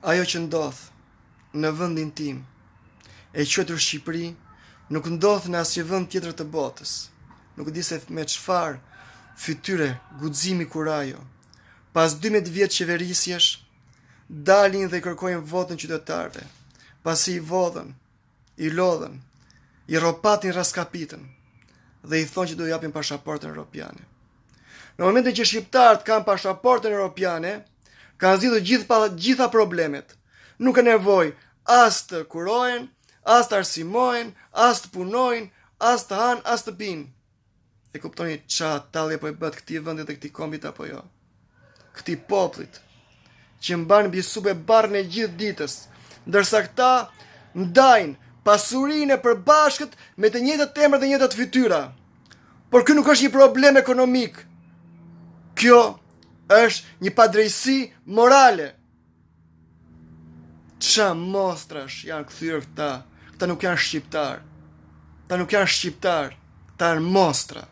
Ajo që ndodh në vendin tim, e quajtur Shqipëri, nuk ndodh në asnjë vend tjetër të botës. Nuk di se me çfarë fytyre, guximi, kurajo. Pas 12 vjet qeverisjesh, dalin dhe kërkojnë votën qytetarëve, pasi i vodhën, i lodhën, i rropatin rraskapitën dhe i thonë që do japin pashaportën europiane. Në momentin që shqiptarët kanë pashaportën europiane, kanë zgjidhur gjithë pa, gjitha problemet. Nuk ka nevojë as të kurohen, as të arsimohen, as të punojnë, as të hanë, as të pinë. E kuptoni ça tallje po i bëhet këtij vendi dhe këtij kombit apo jo? Këtij popullit që mban mbi supe barrën e gjithë ditës, ndërsa këta ndajnë pasurinë e përbashkët me të njëjtët emra dhe njëjtat fytyra. Por ky nuk është një problem ekonomik. Kjo është një padrejtësi morale. Ça mostrash janë kthyer këta? Këta nuk janë shqiptarë. Këta nuk janë shqiptarë. Këta janë mostra.